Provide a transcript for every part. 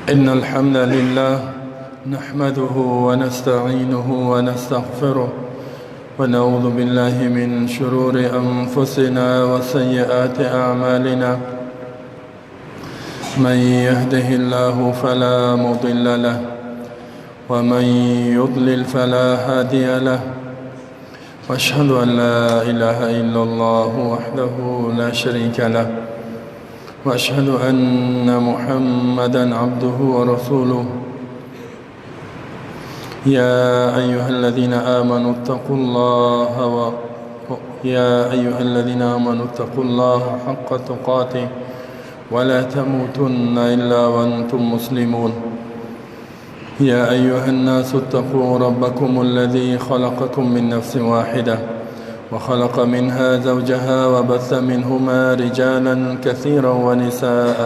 إن الحمد لله نحمده ونستعينه ونستغفره ونعوذ بالله من شرور أنفسنا وسيئات أعمالنا. من يهده الله فلا مضل له ومن يضلل فلا هادي له، وأشهد أن لا إله إلا الله وحده لا شريك له، وأشهد أن محمدا عبده ورسوله. يا أيها الذين آمنوا اتقوا الله يا أيها الذين آمنوا اتقوا الله حق تقاته ولا تموتن إلا وأنتم مسلمون. يا أيها الناس اتقوا ربكم الذي خلقكم من نفس واحدة وخلق منها زوجها وبث منهما رجالا كثيرا ونساء،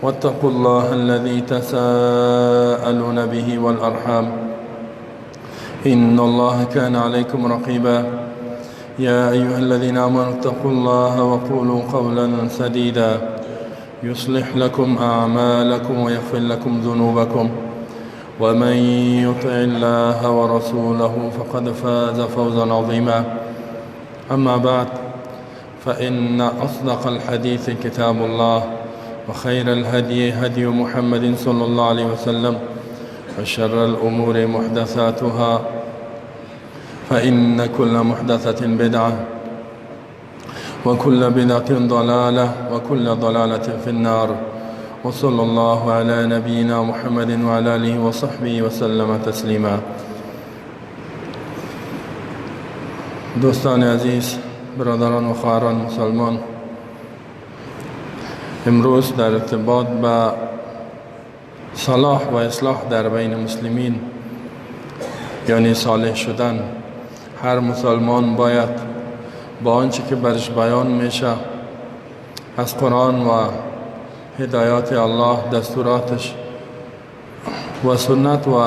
واتقوا الله الذي تساءلون به والأرحام إن الله كان عليكم رقيبا. يا أيها الذين آمنوا اتقوا الله وقولوا قولا سديدا يصلح لكم أعمالكم ويغفر لكم ذنوبكم، ومن يطع الله ورسوله فقد فاز فوزا عظيما. أما بعد، فإن أصدق الحديث كتاب الله، وخير الهدي هدي محمد صلى الله عليه وسلم، وشر الأمور محدثاتها، فإن كل محدثة بدعة، وكل بدعة ضلالة، وكل ضلالة في النار. وصلى الله على نبينا محمد وعلى آله وصحبه وسلم تسلیما. دوستان عزیز، برادران و خواهران مسلمان، امروز در ارتباط با صلاح و اصلاح در بین مسلمین، یعنی صالح شدن، هر مسلمان باید با آنچه که برش بیان میشه از قرآن و هدایات الله، دستوراتش و سنت و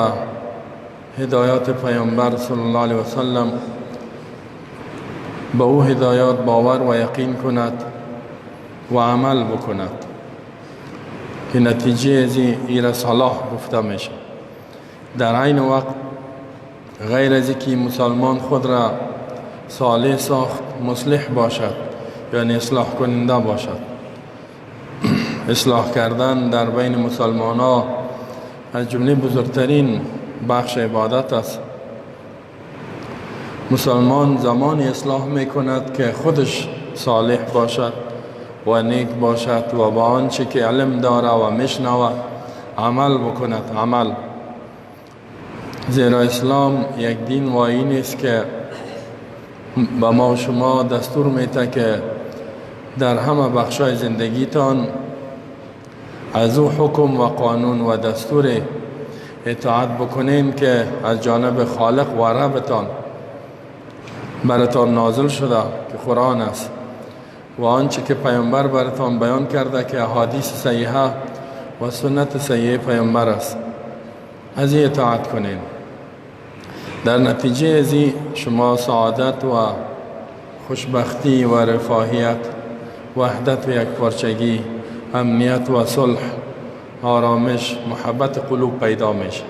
هدایات پیامبر صلی الله علیه و سلم، به او هدایات باور و یقین کند و عمل بکند که نتیجه از این صلاح گفته میشه. در عین وقت غیر از اینکه مسلمان خود را صالح ساخت، مصلح باشد، یعنی اصلاح کننده باشد. اصلاح کردن در بین مسلمان ها از جمله بزرگترین بخش عبادت است. مسلمان زمانی اصلاح میکند که خودش صالح باشد و نیک باشد و با آنچه که علم داره و میشنوه عمل بکند. عمل، زیرا اسلام یک دین و آیین است که به ما و شما دستور میده که در همه بخشای زندگیتان از او حکم و قانون و دستور اطاعت بکنین که از جانب خالق و ربتان براتان نازل شده که قرآن است، و آنچه که پیامبر براتان بیان کرده که احادیث صحیحه و سنت صحیحه پیامبر است، از این اطاعت کنین. در نتیجه از این شما سعادت و خوشبختی و رفاهیت، وحدت و یکپارچگی، امنیت و صلح، آرامش، محبت قلوب پیدا میشه.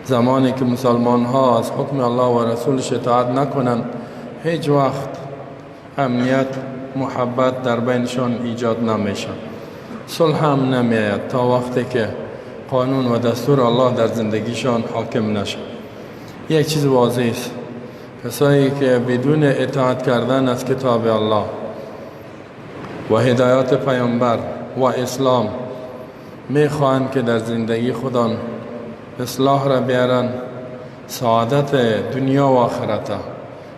زمانی که مسلمان ها از حکم الله و رسولش اطاعت نکنند، هیچ وقت امنیت، محبت در بینشان ایجاد نمیشه، صلح هم نمیآید تا وقتی که قانون و دستور الله در زندگیشان حاکم نشه. یک چیز واضح است، کسایی که بدون اطاعت کردن از کتاب الله و هدایات پیامبر و اسلام میخواهند که در زندگی خودان اصلاح را بیارن، سعادت دنیا و آخرت،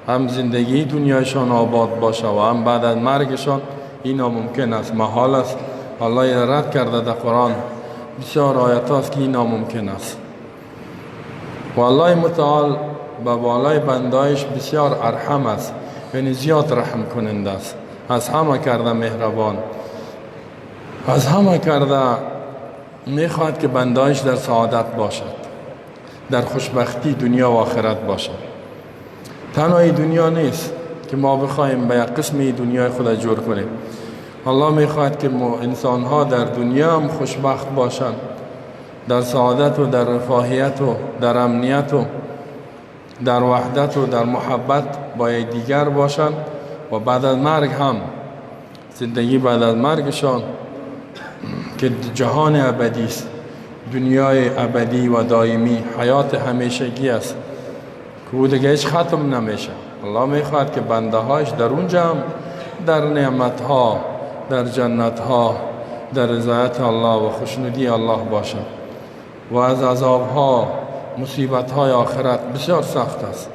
هم زندگی دنیایشان آباد باشه و هم بعد از مرگشان، این ناممکن است، محال است. الله رد کرده در قرآن بسیار آیت هاست که این ناممکن است. و الله متعال به بالای بندایش بسیار ارحم است، یعنی زیاد رحم کننده است، از همه کرده مهربان، از همه کرده میخواهد که بندایش در سعادت باشد، در خوشبختی دنیا و آخرت باشد. تنها دنیا نیست که ما بخواهیم به یک قسمی دنیای خود جور کنیم. الله میخواهد که انسان ها در دنیا هم خوشبخت باشند در سعادت و در رفاهیت و در امنیت و در وحدت و در محبت با یکدیگر باشند و بعد از مرگ هم زندگی بعد از مرگشان که جهان ابدی است، دنیای ابدی و دائمی، حیات همیشگی است که او دیگه هیچ ختم نمیشه. الله میخواهد که بنده هایش در اونجا هم در نعمت ها، در جنت ها، در رضایت الله و خوشنودی الله باشد و از عذاب ها، مصیبت های آخرت بسیار سخت است.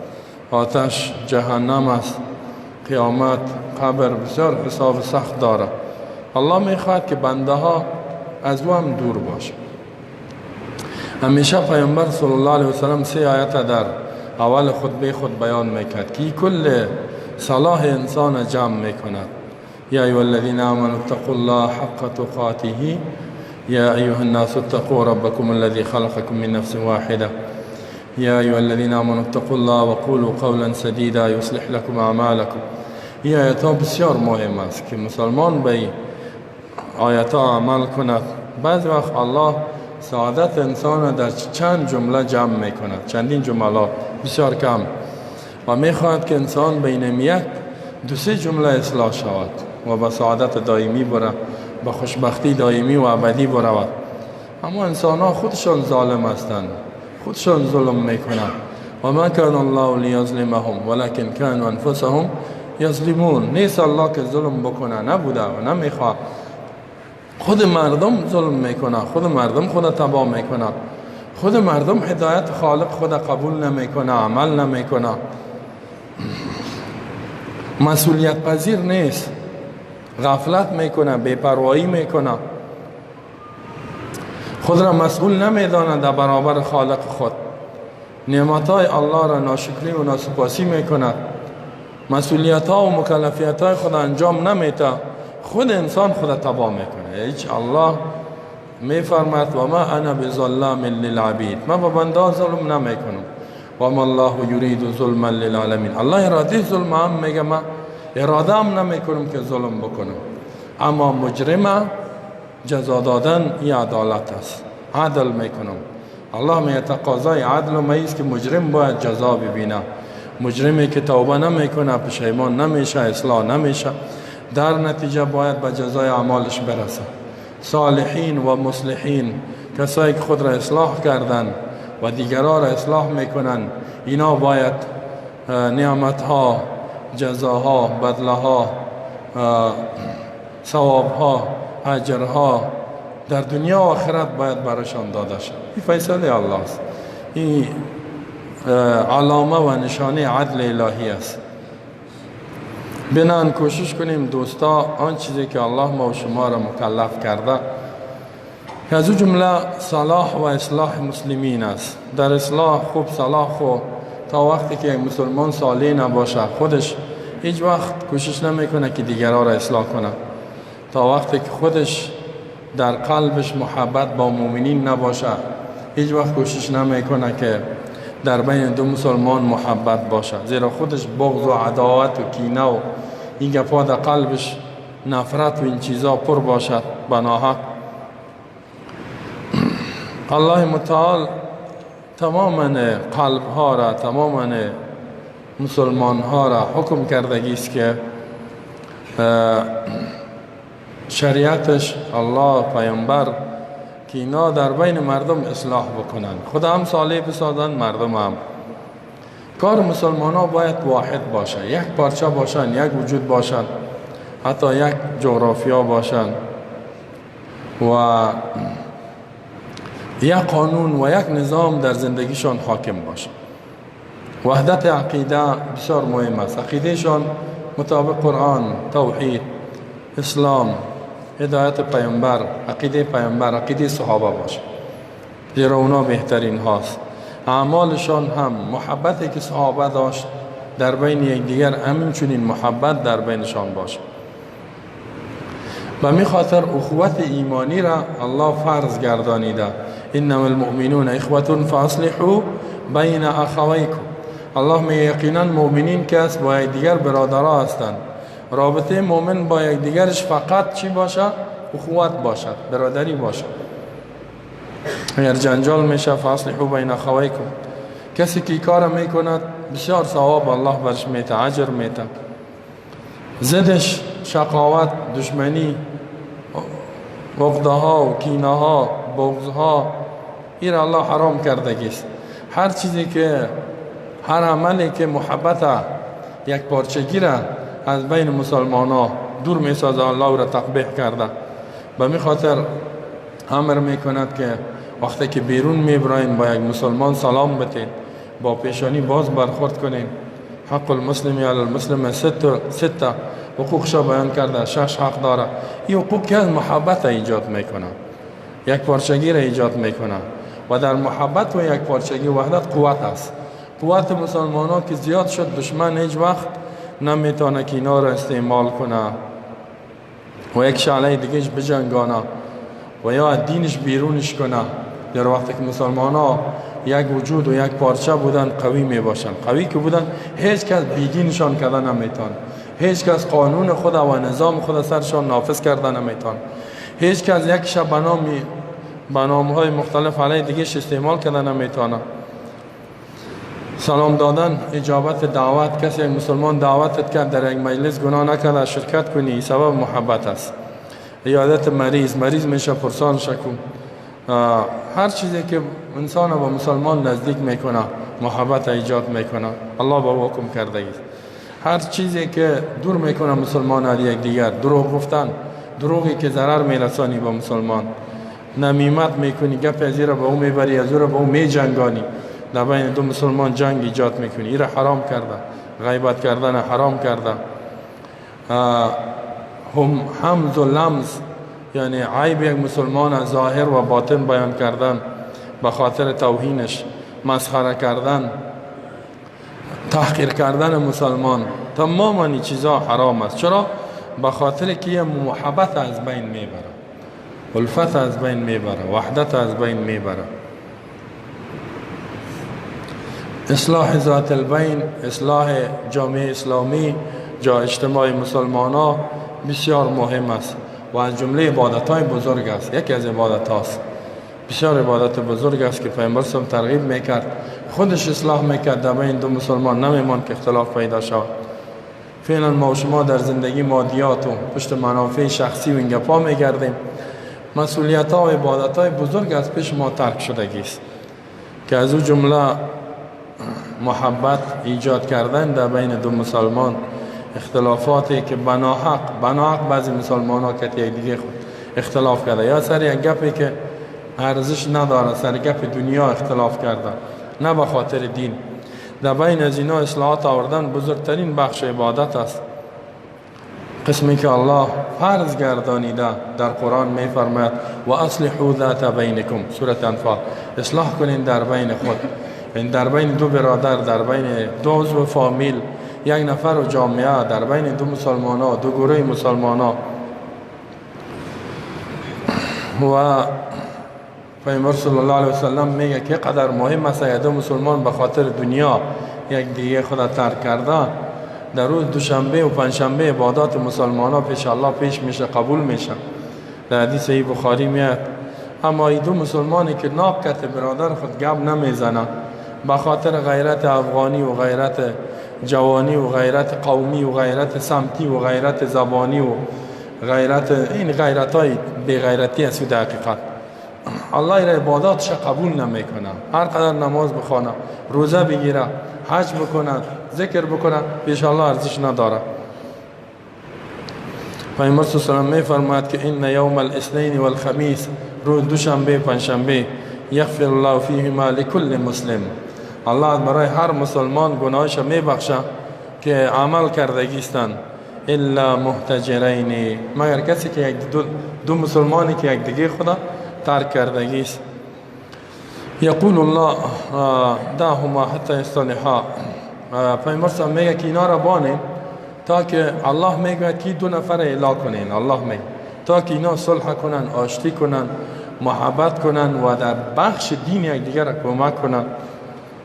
آتش جهنم است، قیامت، قبر بسیار حساب سخت داره. الله میخواهد که بنده ها از او هم دور باشه. همیشه پیامبر صلی الله علیه وسلم 3 آیت در اول خطبه خود بیان میکرد که کل صلاح انسان جمع میکند. یا ایها الذین آمنوا اتقوا الله حق تقاته یا ایها الناس اتقوا ربکم الذی خلقکم من نفس واحده یا ایها الذین آمنوا اتقوا الله وقولوا قولا سدیدا یصلح لكم اعمالکم. این آیت ها بسیار مهم است که مسلمان به آیت ها عمل کند. بعض وقت الله سعادت انسان در چند جمله جمع میکند، چندین جملات بسیار کم، و میخواهد که انسان بین یک دو سه جمله اصلاح شود و به سعادت دائمی بره، به خوشبختی دائمی و ابدی برود. اما انسان ها خودشان ظالم هستند، خودشان ظلم میکنند. و ما کان الله لیظلمهم ولکن کانوا انفسهم یظلمون. نیست الله که ظلم بکنه، نبوده و نمیخواد. خود مردم ظلم میکنه، خود مردم خود تباه میکنه، خود مردم هدایت خالق خود قبول نمیکنه، عمل نمیکنه، مسئولیت پذیر نیست، غفلت میکنه، بی‌پروایی میکنه، خود را مسئول نمیدانه در برابر خالق خود. نعمتهای الله را ناشکری و ناسپاسی میکند، مسئولیت ها و مکلفیت های خود انجام نمیده، خود انسان خود تباه میکنه. هیچ الله میفرماد و ما انا بظلام للعبید، ما به بنده ظلم نمیکنم. و ما الله یرید ظلما للعالمین. الله اراده ظلم هم میگه، ما اراده هم نمیکنم که ظلم بکنم، اما مجرم جزا دادن این عدالت است، عدل میکنم. الله می تقاضای عدل و است که مجرم باید جزا ببینه. مجرمی که توبه نمیکنه، پشیمان نمیشه، اصلاح نمیشه، در نتیجه باید به جزای اعمالش برسه. صالحین و مصلحین، کسایی که خود را اصلاح کردن و دیگران را اصلاح میکنن، اینا باید نعمتها، جزاها، بدلها، ثوابها، اجرها در دنیا و آخرت باید برشان داده شد. این فیصله الله است، این علامه و نشانه عدل الهی است. بنان کوشش کنیم دوستا آن چیزی که الله ما و شما را مکلف کرده که از او جمله صلاح و اصلاح مسلمین است. در اصلاح خوب صلاح خو تا وقتی که مسلمان صالح نباشه خودش هیچ وقت کوشش نمیکنه که دیگران را اصلاح کنه. تا وقتی که خودش در قلبش محبت با مؤمنین نباشه هیچ وقت کوشش نمیکنه که در بین دو مسلمان محبت باشه، زیرا خودش بغض و عداوت و کینه و این گپا در قلبش نفرت و این چیزا پر باشد. بناحق الله متعال تماما قلب ها را، تماما مسلمان ها را حکم کردگی است که شریعتش، الله، پیامبر، که اینا در بین مردم اصلاح بکنن، خود هم صالح بسازن، مردم هم. کار مسلمان ها باید واحد باشه، یک پارچه باشن، یک وجود باشن، حتی یک جغرافیا باشن و یک قانون و یک نظام در زندگیشان حاکم باشه. وحدت عقیده بسیار مهم است. عقیدهشان مطابق قرآن، توحید، اسلام، هدایت پیامبر، عقیده پیامبر، عقیده صحابه باشه، زیرا اونا بهترین هاست. اعمالشان هم محبتی که صحابه داشت در بین یکدیگر، همین چنین محبت در بینشان باشه. به می خاطر اخوت ایمانی را الله فرض گردانیده. انما المؤمنون اخوة فاصلحوا بین اخویکم. الله می یقینا مؤمنین که است با یکدیگر برادرها هستند. رابطه مؤمن با یکدیگرش فقط چی باشه؟ اخوت باشد، برادری باشد. اگر جنجال میشه فاصلحوا بین اخویکم. کسی که کار میکند بسیار ثواب الله برش میته، اجر میته. زدش شقاوت، دشمنی، عقده ها و کینه ها، بغض ها، این الله حرام کردگیست. هر چیزی که، هر عملی که محبت یک پارچگی را از بین مسلمان ها دور میسازه، الله را تقبیح کرده. به می خاطر امر میکند که وقتی که بیرون میبراین با یک مسلمان سلام بتین، با پیشانی باز برخورد کنین. حق المسلم علی المسلم سته حقوقش بیان کرده، 6 حق داره. این حقوق که از محبت ایجاد میکنه، یک پارچگی را ایجاد میکنه و در محبت و یک پارچگی وحدت قوت است. قوت مسلمان ها که زیاد شد، دشمن هیچ وقت نمیتونه که اینا را استعمال کنه و یک شعله دیگهش بجنگانه و یا دینش بیرونش کنه. در وقتی که مسلمان ها یک وجود و یک پارچه بودن، قوی می باشن. قوی که بودن هیچ کس بیدینشان کرده نمیتون، هیچ کس قانون خود و نظام خود سرشان نافذ کرده نمیتون، هیچ کس یک شب به های مختلف علیه دیگهش استعمال کرده نمیتونه. سلام دادن، اجابت دعوت، کسی یک مسلمان دعوتت کرد در یک مجلس گناه نکرده شرکت کنی، سبب محبت است. عیادت مریض، مریض میشه پرسان شکو. هر چیزی که انسان با مسلمان نزدیک میکنه محبت ایجاد میکنه، الله با حکم کرده است. هر چیزی که دور میکنه مسلمان از یک دیگر، دروغ گفتن، دروغی که ضرر میرسانی با مسلمان، نمیمت میکنی، گپ از را به او میبری، از او را به او میجنگانی، در بین دو مسلمان جنگ ایجاد میکنی، این را حرام کرده. غیبت کردن حرام کرده. هم همز و لمز، یعنی عیب یک مسلمان از ظاهر و باطن بیان کردن به خاطر توهینش، مسخره کردن، تحقیر کردن مسلمان، تمام این چیزا حرام است. چرا؟ به خاطر که محبت از بین میبره، الفت از بین میبره، وحدت از بین میبره. اصلاح ذات البین، اصلاح جامعه اسلامی، جا اجتماع مسلمان ها بسیار مهم است و از جمله عبادت های بزرگ است. یکی از عبادت هاست، بسیار عبادت بزرگ است که پیامبر صلی ترغیب میکرد، خودش اصلاح میکرد در بین دو مسلمان، نمیمان که اختلاف پیدا شود. فعلا ما و شما در زندگی مادیات و پشت منافع شخصی و این گپا میگردیم، مسئولیت ها و عبادت های بزرگ از پیش ما ترک شدگی است که از او جمله محبت ایجاد کردن در بین دو مسلمان، اختلافاتی که بناحق بعضی مسلمان ها که یک دیگه خود اختلاف کرده، یا سر یک گپی که ارزش نداره، سر گپ دنیا اختلاف کرده، نه به خاطر دین. در بین از اینا اصلاحات آوردن بزرگترین بخش عبادت است. قسمی که الله فرض گردانیده در قرآن میفرماید و اصلحوا ذات بینکم، سورة انفال، اصلاح کنین در بین خود، این در بین دو برادر، در بین دو عضو فامیل، یک نفر و جامعه، در بین دو مسلمان ها، دو گروه مسلمان ها. و پیامبر صلی الله علیه وسلم میگه که قدر مهم است اگر دو مسلمان به خاطر دنیا یک دیگه خود ترک کرده، در روز دوشنبه و پنجشنبه عبادات مسلمان ها پیش الله پیش میشه، قبول میشه. در حدیث بخاری میاد. اما ای دو مسلمانی که ناپ کت برادر خود گپ نمیزنه به خاطر غیرت افغانی و غیرت جوانی و غیرت قومی و غیرت سمتی و غیرت زبانی و غیرت، این غیرت های بی غیرتی است در حقیقت. الله را عباداتش قبول نمیکنه. هر قدر نماز بخوانه، روزه بگیره، حج بکنه، ذکر بکنه، پیش الله ارزش نداره. پیامبر صلی الله علیه و سلم میفرماید که ان یوم الاثنین والخمیس، روز دوشنبه پنجشنبه، یغفر الله فیهما لکل مسلم، الله برای هر مسلمان گناهش میبخشه که عمل کردگیستند، الا محتجرین، مگر کسی که یک دو مسلمانی که یک دیگه خدا ترک کردگیست. یقول الله دعهما حتی یصطلحا، پیامبر صلی الله علیه و میگه که اینا را بانین تا که الله میگه که دو نفر اعلا کنین، الله میگه تا که اینا صلح کنن، آشتی کنن، محبت کنن و در بخش دین یکدیگر را کمک کنن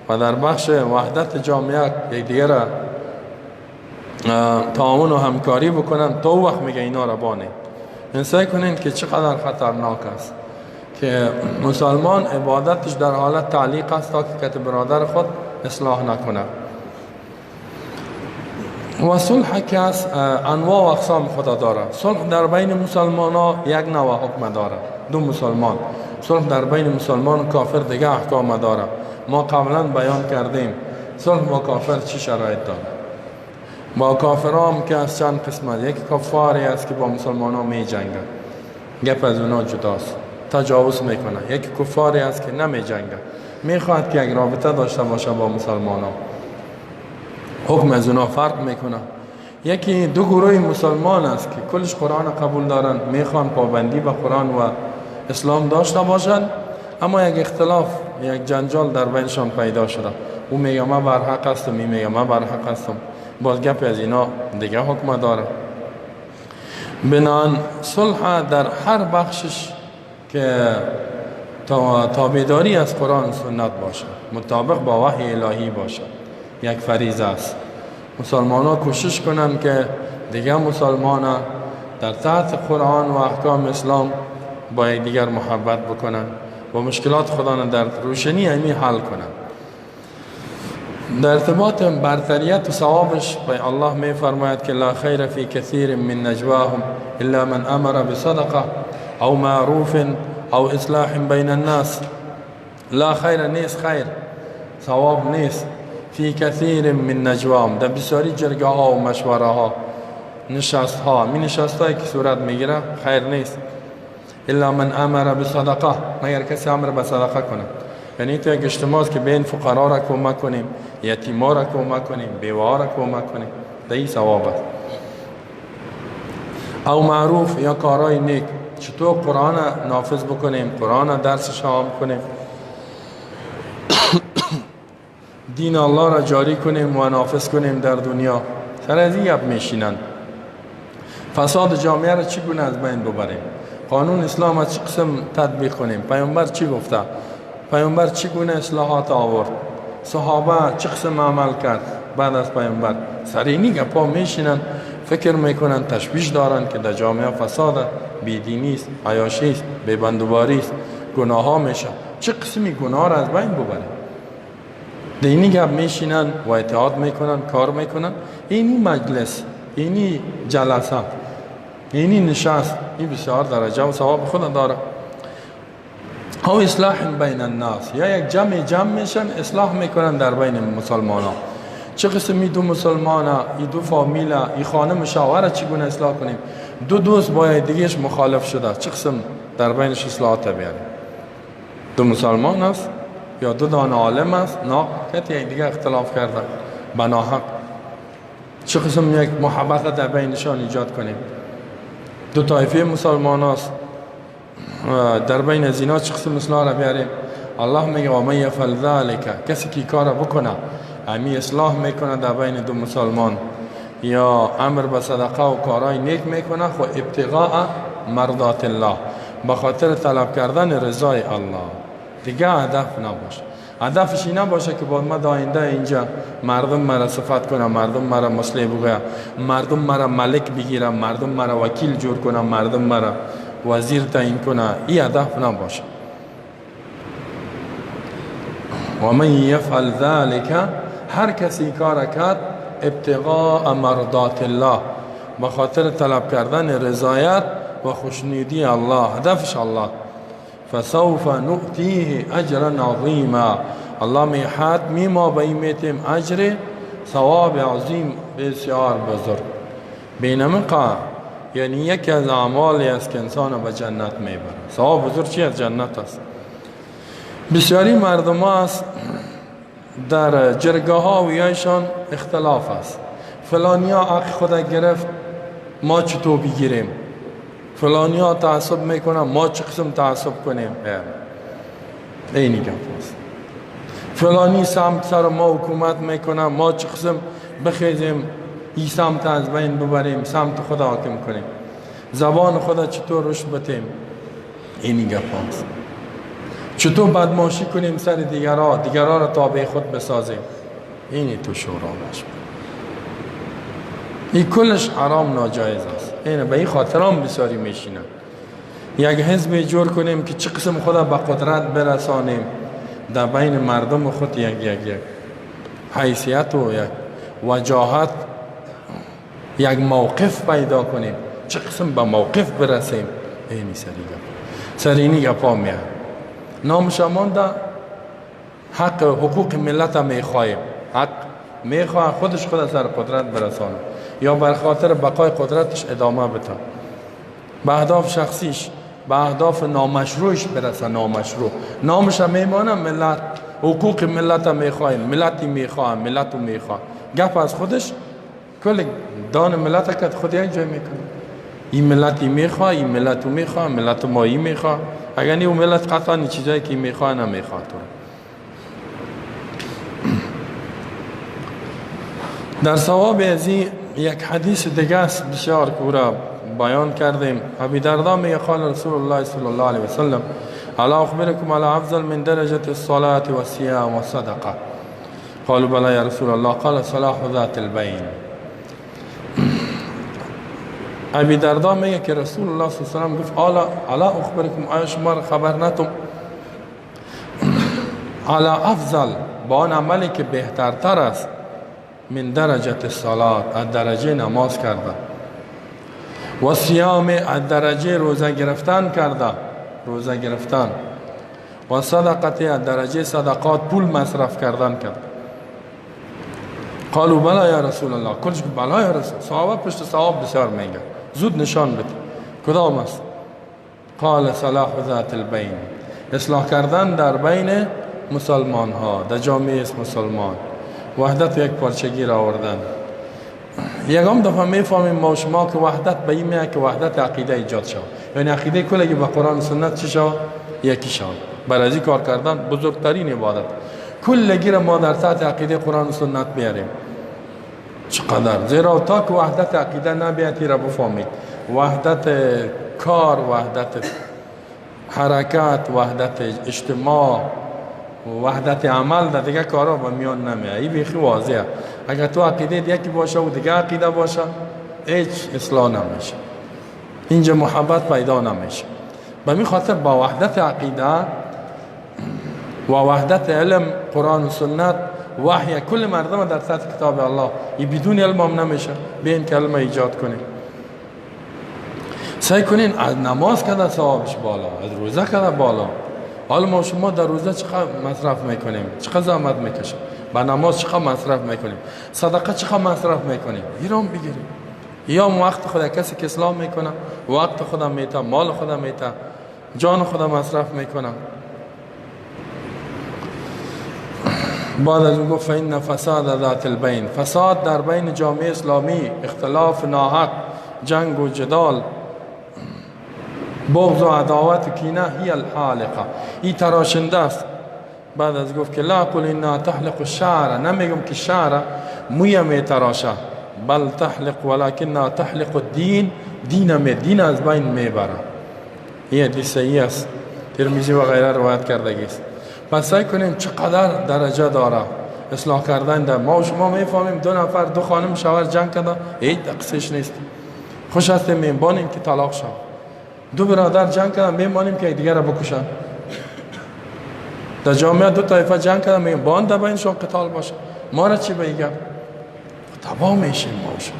و در بخش وحدت جامعه یکدیگر را تعاون و همکاری بکنن. تا او وقت میگه اینا را بانین. سعی کنین که چقدر خطرناک است که که مسلمان عبادتش در حالت تعلیق است تا که کت برادر خود اصلاح نکنه. و صلح که از انواع و اقسام خدا داره. صلح در بین مسلمان ها یک نوع حکم داره، دو مسلمان. صلح در بین مسلمان و کافر دیگه احکام داره. ما قبلا بیان کردیم صلح با کافر چی شرایط داره. با کافرام که از چند قسمت، یک کفاری است که با مسلمان ها می جنگه، گپ از اونا جداست، تجاوز میکنه. یک کفاری است که نمی جنگه، میخواهد که یک رابطه داشته باشه با مسلمان ها، حکم از اونا فرق میکنه. یکی دو گروه مسلمان است که کلش قرآن قبول دارن، میخوان پابندی به قرآن و اسلام داشته باشن، اما یک اختلاف، یک جنجال در بینشان پیدا شده. او میگه من بر حق هستم، می میگه من بر حق هستم، باز گپ از اینا دیگه حکم داره. بنان صلح در هر بخشش که تابعداری از قرآن و سنت باشه، مطابق با وحی الهی باشه، یک فریضه است. مسلمان ها کوشش کنند که دیگه مسلمان ها در تحت قرآن و احکام اسلام با دیگر محبت بکنن و مشکلات خدا در روشنی همی حل کنن. در ارتباط برتریت و ثوابش به الله می فرماید که لا خیر فی کثیر من نجواهم الا من امر بصدقه او معروف او اصلاح بین الناس. لا خیر نیست، خیر ثواب نیست، فی کثیر من نجواهم، در بسیاری جرگه ها و مشوره ها، نشست ها، می نشست هایی که صورت میگیره خیر نیست. الا من امر بصدقه، مگر کسی امر به صدقه کنه. یعنی تو یک اجتماع است که بین فقرا را کمک کنیم، یتیما را کمک کنیم، بیوه را کمک کنیم، در این ثواب است. او معروف یا کارهای نیک، چطور قرآن نافذ بکنیم، قرآن درسش عام کنیم، دین الله را جاری کنیم و نافذ کنیم در دنیا. سر از این گپ میشینند. فساد جامعه را چگونه از بین ببریم، قانون اسلام از چه قسم تطبیق کنیم، پیامبر چی گفته، پیامبر چگونه اصلاحات آورد، صحابه چه قسم عمل کرد بعد از پیامبر. سر اینی گپا میشینن، فکر میکنن، تشویش دارن که در جامعه فساد، بیدینی است، عیاشی است، بی‌بندوباری است، گناه ها میشه، چه قسمی گناه را از بین ببریم. دینی گپ میشینن و اتحاد میکنن، کار میکنن. اینی مجلس، اینی جلسه، اینی نشست، این بسیار درجه و ثواب خود داره. او اصلاح بین الناس، یا یک جمع میشن اصلاح میکنن در بین مسلمان ها. چه قسمی دو مسلمان ها، ای دو فامیل، ای خانه مشاوره چگونه اصلاح کنیم، دو دوست با دیگهش مخالف شده، چه قسم در بینش اصلاحات بیاریم. دو مسلمان است یا دو دانه عالم است، نه کتی یک دیگه اختلاف کرده بناحق، چه قسم یک محبت در بینشان ایجاد کنیم. دو طایفه مسلمان است، در بین از اینا چه قسم اصلاح را بیاریم. الله میگه و من یفعل ذلک، کسی که کار بکنه، امی اصلاح میکنه در بین دو مسلمان یا امر به صدقه و کارهای نیک میکنه، خو ابتغاء مرضات الله، به خاطر طلب کردن رضای الله، دیگه هدف نباشه. هدفش این نباشه که باید ما آینده اینجا مردم مرا صفت کنه، مردم مرا مصلح بگوید، مردم مرا ملک بگیره، مردم مرا وکیل جور کنه، مردم مرا وزیر تعیین کنه، این هدف نباشه. و من یفعل ذلک، هر کسی کار کرد ابتغاء مرضات الله، به خاطر طلب کردن رضایت و خوشنودی الله، هدفش الله، فسوف نؤتیه اجرا عظیما، الله می حتمی ما به این میتیم اجر ثواب عظیم بسیار بزرگ. بینمقا یعنی یکی از اعمالی است که انسان به جنت میبره. ثواب بزرگ چی از جنت است. بسیاری مردم است در جرگه ها و یایشان اختلاف است. فلانیا حق خود گرفت، ما چطور بگیریم، فلانیا تعصب میکنه، ما چه قسم تعصب کنیم، اینی گپ است. فلانی سمت سر ما حکومت میکنه، ما چه قسم بخیزیم این سمت از بین ببریم، سمت خدا حاکم کنیم، زبان خدا چطور رشد بتیم، اینی گپ است. چطور بدماشی کنیم سر دیگرها، دیگرها را تابع خود بسازیم، اینی تو شورا باش. این کلش حرام ناجایز است. اینه به این خاطر هم بسیاری میشینن. یک حزب جور کنیم که چه قسم خدا به قدرت برسانیم، در بین مردم خود یک یک یک حیثیت و یک وجاهت، یک موقف پیدا کنیم، چه قسم به موقف برسیم. اینی سری گپ، سرینی گپا میاد. نامش مانده حق حقوق ملت هم میخواهیم، حق میخواه خودش خود سر قدرت برسانه یا بر خاطر بقای قدرتش ادامه بده، به اهداف شخصیش، به اهداف نامشروعش برسه. نامشروع نامش هم میمانه ملت، حقوق ملت هم میخواهیم، ملتی میخواه، ملت میخواه. گپ از خودش کل دان ملت که خود یک جای میکنه. این ملتی میخواه، این ملت میخواه، ملت مایی میخواه. اگر نه ملت قطعا چیزایی که میخواه نمیخواه. تو در ثواب از این یک حدیث دیگه است بسیار که او را بیان کردیم. ابی دردا میگه قال رسول الله صلی الله علیه وسلم الا اخبرکم علی افضل من درجه الصلاة والصيام والصدقه؟ قالوا بلى یا رسول الله. قال صلاح ذات البین. ابی دردا میگه که رسول الله صلی الله علیه وسلم گفت الا اخبرکم، آیا شما را خبر نتم علی افضل، با آن عملی که بهترتر است، من درجه الصلاة، از درجه نماز کرده، و صیام، از درجه روزه گرفتن کرده، روزه گرفتن، و صدقه، از درجه صدقات، پول مصرف کردن کرده. قالوا بلا یا رسول الله. کلش بلا یا رسول، صحابه پشت صحاب بسیار میگه، زود نشان بده کدام است. قال صلاح ذات البین، اصلاح کردن در بین مسلمان ها، در جامعه مسلمان، وحدت یک پارچگی را آوردن. یکم دفعه میفهمیم ما شما که وحدت به این میاد که وحدت عقیده ایجاد شود، یعنی عقیده کلگی با قرآن و سنت چی شود؟ یکی شود. برای از کار کردن بزرگترین عبادت کلگی را ما در تحت عقیده قرآن و سنت بیاریم. چقدر؟ زیرا تا که وحدت عقیده نبیاتی را بفهمید، وحدت کار، وحدت حرکت، وحدت اجتماع، وحدت عمل در دیگه کارا با میان نمیاد. این بیخی واضحه. اگر تو عقیده یکی باشه و دیگه عقیده باشه، هیچ اصلاح نمیشه، اینجا محبت پیدا نمیشه. به می خاطر با وحدت عقیده و وحدت علم، قرآن و سنت، وحی، کل مردم در سطح کتاب الله، این بدون علم هم نمیشه. بیاین که علم ایجاد کنیم. سعی کنین از نماز کده ثوابش بالا، از روزه کده بالا. حالا ما شما در روزه چقدر مصرف میکنیم، چقدر زحمت میکشیم، با نماز چقدر مصرف میکنیم، صدقه چقدر مصرف میکنیم، ایران بگیریم. یا وقت خود کسی که اسلام میکنه وقت خودم میته، مال خودم میته، جان خودم مصرف میکنه. بعد از اون گفت فإن فساد ذات البین، فساد در بین جامعه اسلامی، اختلاف ناحق، جنگ و جدال، بغض و عداوت و کینه، هی الحالقه، این تراشنده است. بعد از گفت که لا اقول انها تحلق الشعر، نمیگم که شعر موی می تراشه، بل تحلق ولکنها تحلق الدین، دین می، دین از بین میبره. این حدیث صحیح است، ترمذی و غیره روایت کردگی است. پس سعی کنیم چقدر درجه داره اصلاح کردن در ما و شما. میفهمیم دو نفر، دو خانم شوهر جنگ کردن، هیچ تقصیرش نیست، خوش هستیم میبانیم که طلاق شد. دو برادر جنگ کردن، میمانیم که دیگر را بکشن. در جامعه دو طایفه جنگ کردن، میگیم بان در بینشون قتال باشه، ما را چی بگم؟ تباه میشیم ما شما.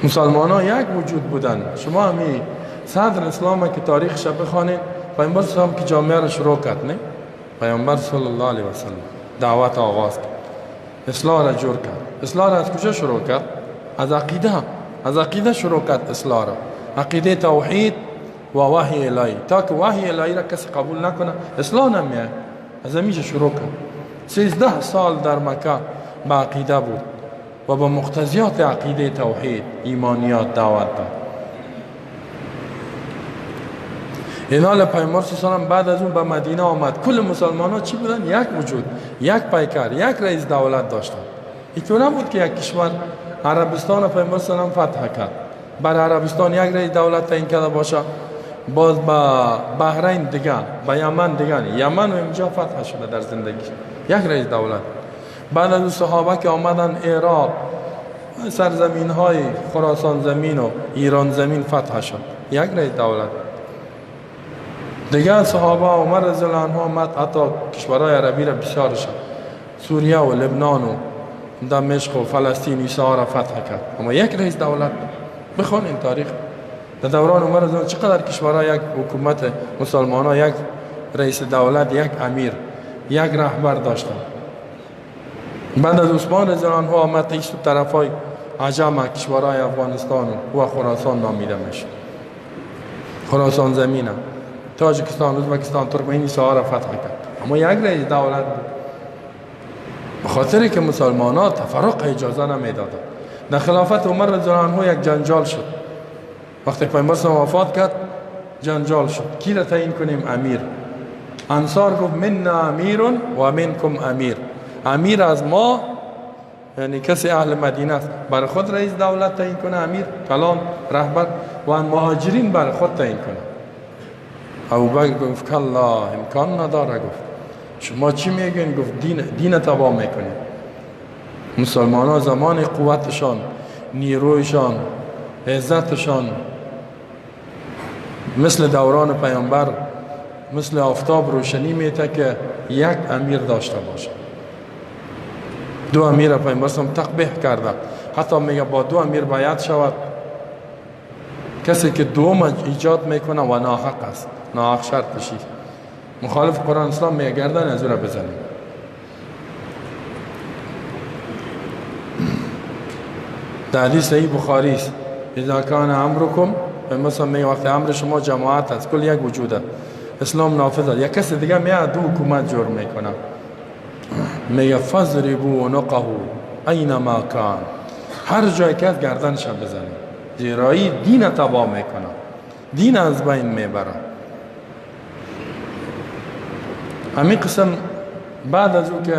مسلمان ها یک وجود بودن. شما همی صدر اسلام که تاریخش بخوانید، پیامبر صلی الله علیه و که جامعه را شروع کرد، نه؟ پیامبر صلی الله علیه و سلم دعوت آغاز کرد، اصلاح را جور کرد. اصلاح را از کجا شروع کرد؟ از عقیده. از عقیده شروع کرد اصلاح را، عقیده توحید و وحی الهی. تا که وحی الهی را کسی قبول نکنه اصلاح نمیاد. از همیشه شروع کرد. 13 سال در مکه به عقیده بود و با مقتضیات عقیده توحید، ایمانیات دعوت داد. اینال پیامبر صلی الله علیه و بعد از اون به مدینه آمد. کل مسلمان ها چی بودن؟ یک وجود، یک پیکر، یک رئیس دولت داشتن. اینطور نبود که یک کشور عربستان پیامبر صلی الله علیه و فتح کرد، بر عربستان یک رئیس دولت تعیین کرده باشه، باز به بحرین دیگه، به یمن دیگه. یمن و اینجا فتح شده در زندگی یک رئیس دولت. بعد از اون صحابه که آمدن عراق، سرزمین های خراسان زمین و ایران زمین فتح شد. یک رئیس دولت. دیگه صحابه عمر رضی الله عنه آمد، حتی کشورهای عربی را بسیار شد، سوریه و لبنان و دمشق و فلسطین ایسا را فتح کرد، اما یک رئیس دولت. بخوان این تاریخ در دوران عمر رضی الله چقدر کشورها یک حکومت مسلمان ها، یک رئیس دولت، یک امیر، یک رهبر داشتن. بعد از عثمان رضی الله عنه آمد، ایست طرفای عجم کشورهای افغانستان و خراسان نامیده میشه، خراسان زمینه، تاجیکستان، ازبکستان، ترکمنی سها را فتح کرد، اما یک رئیس دولت بود. به خاطر که مسلمان ها تفرق اجازه نمیدادند. در خلافت عمر رضی الله عنه یک جنجال شد. وقتی پیامبر صلی الله علیه و وفات کرد جنجال شد، کی را تعیین کنیم امیر؟ انصار گفت منا امیر و منکم امیر، امیر از ما، یعنی کسی اهل مدینه است برای خود رئیس دولت تعیین کنه، امیر کلان رهبر، و مهاجرین برای خود تعیین کنه. ابوبکر گفت کلا، امکان نداره. گفت شما چی میگین؟ گفت دین تباه میکنید. مسلمان ها زمان قوتشان، نیرویشان، عزتشان مثل دوران پیامبر، مثل آفتاب روشنی میته که یک امیر داشته باشه. دو امیر پیامبر هم تقبیح کرده، حتی میگه با دو امیر باید شود. کسی که دوم ایجاد میکنه و ناحق است، ناحق شرطشی مخالف قرآن اسلام میگه گردن از او را بزنیم. در حدیث صحیح بخاری است، اذا کان امرکم، مثلا میگه وقتی امر شما جماعت است، کل یک وجود است، اسلام نافذ است، یک کس دیگه میاد دو حکومت جور میکنه، میگه فضربوا عنقه اینما کان، هر جای که از گردنش بزنید، زیرایی دین تباه میکنه، دین از بین میبره. همین قسم بعد از او که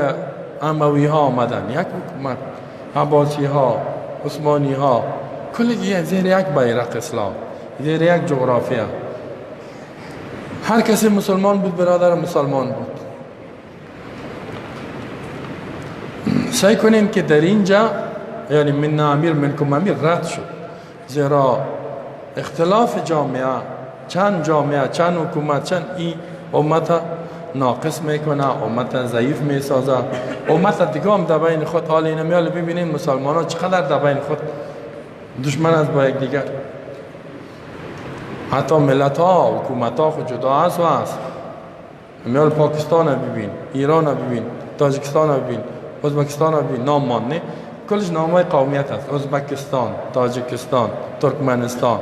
اموی ها آمدن، یک حکومت، عباسی ها، عثمانی ها، کلی زیر یک بیرق اسلام، زیر یک جغرافیا، هر کسی مسلمان بود، برادر مسلمان بود. سعی کنیم که در اینجا، یعنی من امیر منکم امیر رد شد، زیرا اختلاف جامعه، چند جامعه، چند حکومت، چند این امت ناقص میکنه، امت ضعیف میسازه، امت دیگه هم در بین خود. حال اینو میال ببینیم مسلمان ها چقدر در بین خود دشمن است با یک دیگر، حتی ملت ها، حکومت ها خود جدا است و است. میال پاکستان ببین، ایران ببین، تاجیکستان ببین، ازبکستان ببین، نام مان نه، کلش نام های قومیت است. ازبکستان، تاجیکستان، ترکمنستان،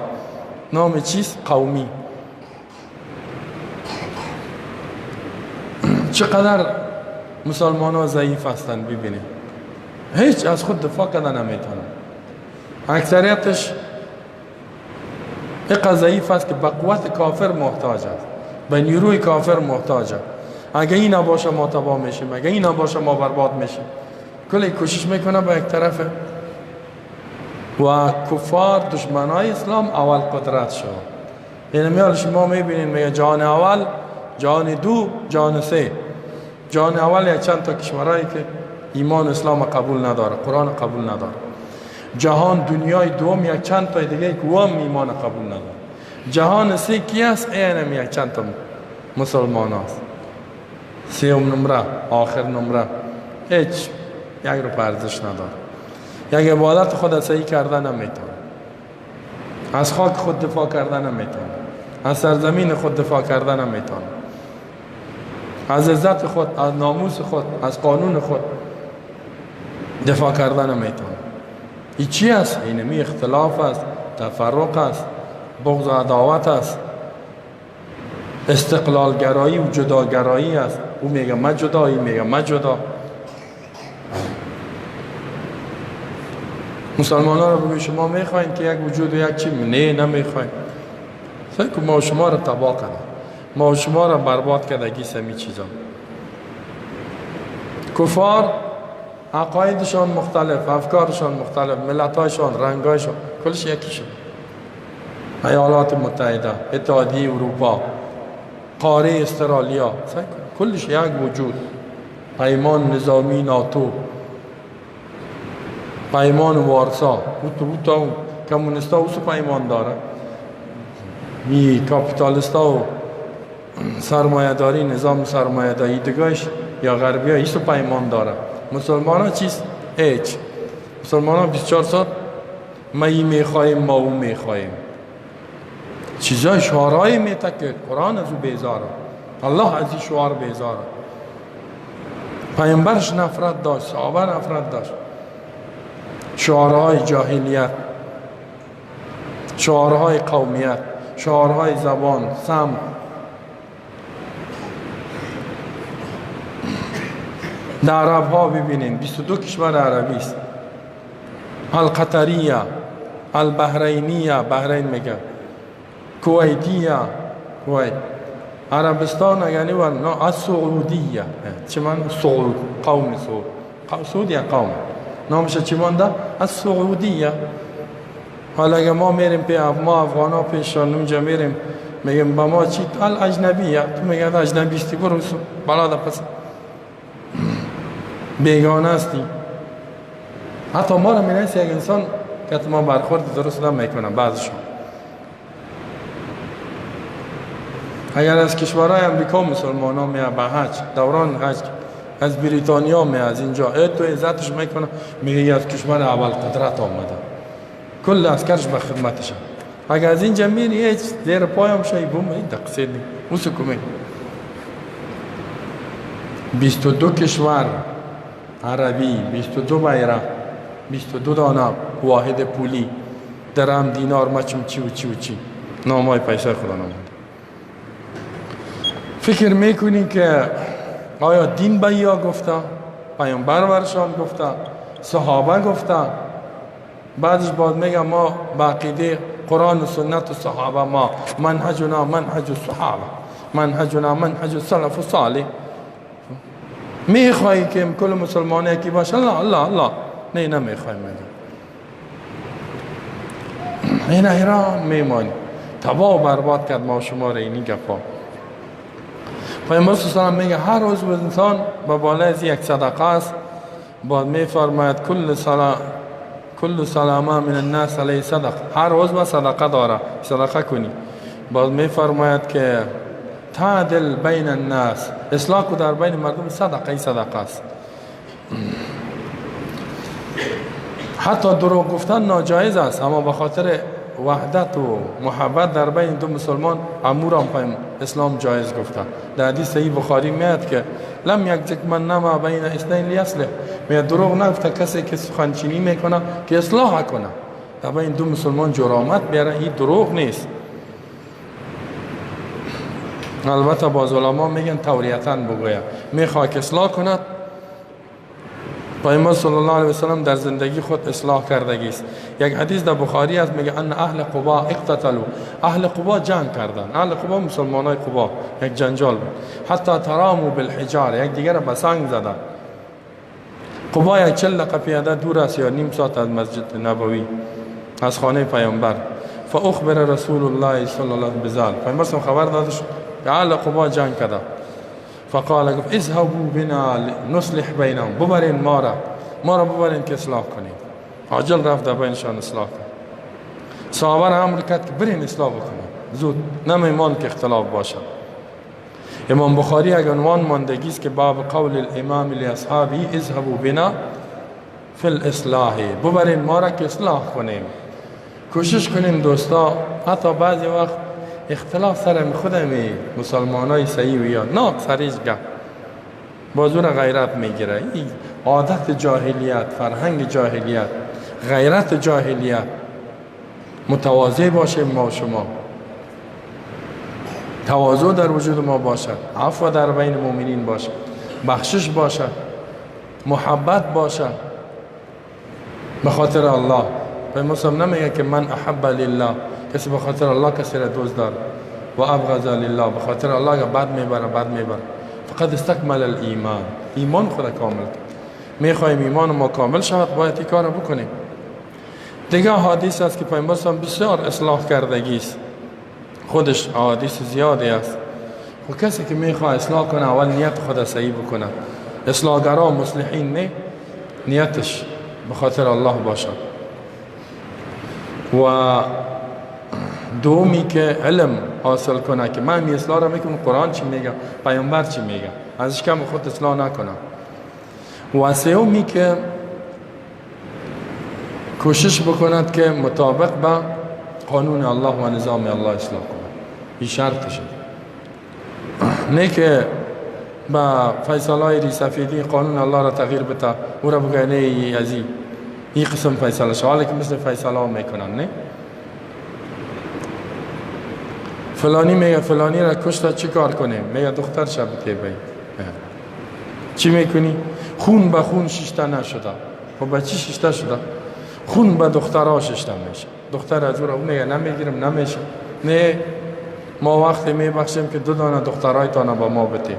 نام چیست؟ قومی. چقدر مسلمان ها ضعیف هستند ببینید، هیچ از خود دفاع کردن نمیتونن. اکثریتش اینقدر ضعیف است که به قوت کافر محتاج است، به نیروی کافر محتاج است. اگه این نباشه ما تباه میشیم، اگه این نباشه ما برباد میشیم. کلی کوشش میکنه به یک طرف. و کفار دشمنای اسلام اول قدرت شد. یعنی میال شما میبینید میگه جهان اول، جهان دو، جهان سه. جهان اول یک چند تا کشورهایی که ایمان اسلام قبول نداره، قرآن قبول نداره. جهان دنیای دوم یک چند تا دیگه که هم ایمان قبول نداره. جهان سه کی است؟ اینم یک چند تا مسلمان است. سوم نمره، آخر نمره، هیچ یک رو ارزش نداره. یک عبادت خود صحیح کردن نمیتونه، از خاک خود دفاع کردن نمیتونه، از سرزمین خود دفاع کردن نمیتونه، از عزت خود، از ناموس خود، از قانون خود دفاع کردن نمیتونه. این چی است؟ اینمی اختلاف است، تفرق است، بغض و عداوت است، استقلالگرایی و جداگرایی است. او میگه من جدا، این میگه من جدا. مسلمان ها رو بگوی شما میخواین که یک وجود و یک چی؟ نه، نمیخواین. سعی کن ما شما رو تباه کرده، ما شما رو برباد کرده گیس همی چیزا. کفار عقایدشان مختلف، افکارشان مختلف، ملتهایشان، رنگایشان، کلش یکی شد. ایالات متحده، اتحادیه اروپا، قاره استرالیا، کلش یک وجود. پیمان نظامی ناتو، پیمان وارسا، او تو کمونیستا اوسو پیمان داره. می کاپیتالیست ها و سرمایه داری، نظام سرمایه داری دیگهش یا غربی ها ایسو پیمان داره. مسلمان ها چیست؟ هیچ. مسلمان ها 24 ساعت ما ای میخواهیم، ما او میخواهیم. چیزای شعارهای میته که قرآن از او بیزاره، الله از این شعار بیزاره. پیامبرش نفرت داشت، صحابه نفرت داشت. شعارهای جاهلیت، شعارهای قومیت، شعارهای زبان، سمت. در عرب ها ببینین 22 کشور عربی است. القطریه، البحرینیه، بحرین میگه، کویتیه، کویت، عربستان یعنی و السعودیه. چی من سعود، قوم سعود، سعود یا قوم نامش چی مانده؟ السعودیه. حالا اگه ما میریم پی ما افغان ها پیشان اونجا میریم میگیم با ما چی؟ الاجنبیه. تو میگه اجنبی استی، برو بالا ده، پس بیگانه هستی. حتی ما رو می‌نویسه یک انسان که ما برخورد درست نمیکنه بعضشون. اگر از کشورهای امریکا مسلمان ها میاد به حج، دوران حج، از بریتانیا میاد، از اینجا ای تو عزتش میکنه، میگه از کشور اول قدرت آمده، کل عسکرش به خدمتش. اگر از اینجا میری هیچ زیر پایم شای بوم این دقیقه نی اوسو کمی. 22 کشور عربی، 22 بیرق، 22 دانه واحد پولی، درم، دینار، مچم چی و چی و چی، نامای پیسه خدا نامونده. فکر میکنی که آیا دین به یا گفته، پیامبر برشان گفته، صحابه گفته؟ بعدش باید میگه ما به عقیده قرآن و سنت و صحابه، ما منهجنا منهج الصحابه، منهجنا منهج السلف الصالح. میخوایی که کل مسلمان یکی باشه؟ لا لا لا، نه نمیخوای. میگه این حیران میمانی، تباه و برباد کرد ما شما را اینی گپا. پیامبر صلی الله علیه و میگه هر عضو انسان به بالای از یک صدقه است. بعد میفرماید کل سلامه من الناس علیه صدقه، هر عضو صدقه داره، صدقه کنی. بعد میفرماید که تعدل بین الناس، اصلاح در بین مردم صدقه، صدقه است. حتی دروغ گفتن ناجایز است، اما به خاطر وحدت و محبت در بین دو مسلمان امور هم پایم اسلام جایز گفته. در حدیث صحیح بخاری میاد که لم یکذب من نما بین اثنین لیصلح، میاد دروغ نگفته کسی که سخنچینی میکنه که اصلاح کنه، در بین دو مسلمان جرامت بیاره، این دروغ نیست. البته باز علما میگن توریتا بگوید، میخواد که اصلاح کند. پیامبر صلی الله علیه و سلم در زندگی خود اصلاح کردگی است. یک حدیث در بخاری است میگه ان اهل قبا اقتتلوا، اهل قبا جنگ کردن، اهل قبا مسلمانای قبا، یک جنجال بود، حتی ترامو بالحجار، یک دیگر را به سنگ زدن. قبا یک 40 دقیقه پیاده دور است یا نیم ساعت از مسجد نبوی، از خانه پیامبر. فاخبر رسول الله صلی الله علیه و بذلک، پیامبر خبر داده شد که اهل قبا جنگ کردن. فقال گفت اذهبوا بنا نصلح بینهم، ببرین ما را ببرین که اصلاح کنیم. عاجل رفت در بینشان اصلاح کرد. صحابه را امر کرد که برین اصلاح بکنیم زود، نمیمان که اختلاف باشد. امام بخاری اگر عنوان ماندگی است که باب قول الامام لاصحابه اذهبوا بنا فی الاصلاح، ببرین ما را که اصلاح کنیم. کوشش کنیم دوستا، حتی بعضی وقت اختلاف سر خودمی مسلمان های صحیح و یا نه سریش گپ بازور غیرت میگیره. این عادت جاهلیت، فرهنگ جاهلیت، غیرت جاهلیت. متواضع باشیم ما و شما، تواضع در وجود ما باشد، عفو در بین مؤمنین باشد، بخشش باشد، محبت باشد به خاطر الله. پیامبر نمیگه که من احب لله، کسی به خاطر الله کسی را دوست داره، و ابغض لله، به خاطر الله که بد میبره بد میبره. فقط استکمل الایمان، ایمان خود کامل کرد. میخوایم ایمان ما کامل شود باید این کار بکنیم. دیگه حدیث است که پیامبر بسیار اصلاح کردگی است، خودش حدیث زیادی است. و کسی که میخواد اصلاح کنه اول نیت خود صحیح بکنه. اصلاحگرا مصلحین نه، نیتش به خاطر الله باشد. و دومی که علم حاصل کنه که من این اصلاح را میکنم، قرآن چی میگه، پیامبر چی میگه، ازش کم خود اصلاح نکنم. و سومی که کوشش بکند که مطابق با قانون الله و نظام الله اصلاح کند. این شرطشه، نه که با فیصله ریسفیدی قانون الله را تغییر بده، او را بگه نه از این قسم فیصله شد، حالا که مثل فیصله ها میکنن. نه فلانی میگه فلانی را کشتا چی کار کنیم؟ میگه دختر شب بده بی. چی میکنی؟ خون به خون ششته نشده. خب به چی ششته شده؟ خون به دخترها ششته میشه. دختر از او را میگه نمیگیرم، نمیشه. نه ما وقتی میبخشیم که دو دانه دخترایتان به ما بده،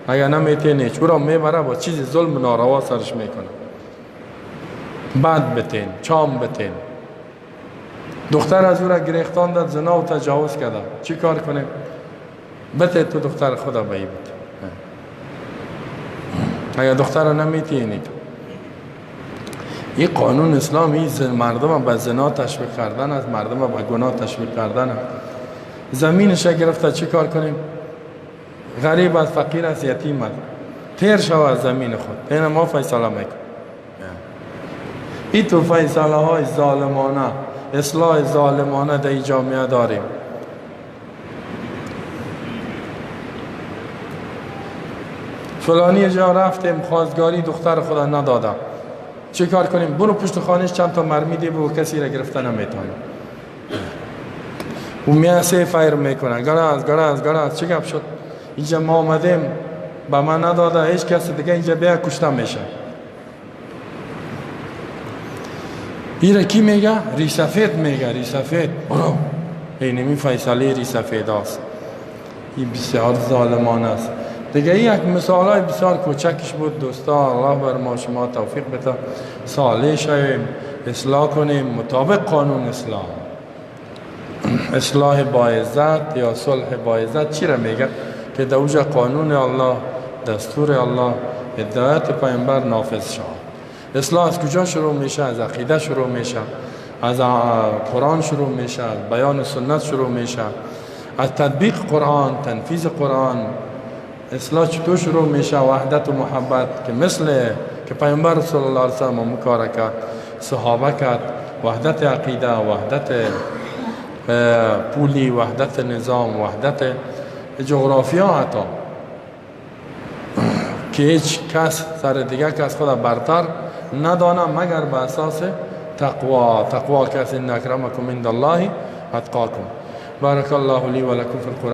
اگر نمیته نه او را میبره با چیز ظلم ناروا سرش میکنه. بد بتین، چام بتین. دختر از او را گرفتان داد، زنا و تجاوز کرده، چی کار کنیم؟ بته تو دختر خدا به ای بته. اگر دختر را نمیتی اینی تو. این قانون اسلامی مردم به زنا تشویق کردن است، مردم به گناه تشویق کردن است. زمینش گرفته چی کار کنیم؟ غریب است، فقیر است، یتیم است، تیر شو از زمین خود. این ما فیصله میکنیم. این تو فیصله های ظالمانه، اصلاح ظالمانه در جامعه داریم. فلانی جا رفتیم خواستگاری دختر خدا نداده، چه کار کنیم؟ برو پشت خانهش چند تا مرمی دی و کسی را گرفته نمیتونه. و میاد سه فایر میکنه، گراز گراز گراز. چه گپ شد؟ اینجا ما آمدیم به من نداده، هیچ کس دیگه اینجا بیا کشته میشه. ایره کی میگه؟ ریسفید میگه. ریسفید برو. اینمی فیصله ریسفید است. این بسیار ظالمان است. دیگه یک مثال های بسیار کوچکش بود دوستا. الله بر ما شما توفیق بده، صالح شویم، اصلاح کنیم مطابق قانون اسلام. اصلاح با عزت یا صلح با عزت چی را میگه؟ که در اوج قانون الله، دستور الله، هدایت پیامبر نافذ شود. اصلاح از کجا شروع میشه؟ از عقیده شروع میشه، از قرآن شروع میشه، از بیان سنت شروع میشه، از تطبیق قرآن، تنفیذ قرآن. اصلاح چطور شروع میشه؟ وحدت و محبت که مثل که پیامبر صلی الله علیه و سلم کار کرد، صحابه کرد، وحدت عقیده، وحدت پولی، وحدت نظام، وحدت جغرافیا، حتی که هیچ کس سر دیگه کس خود برتر ندانه مگر به اساس تقوا. تقوا کس ان اکرمکم عند الله اتقاکم. بارک الله لی و لکم فی القرآن.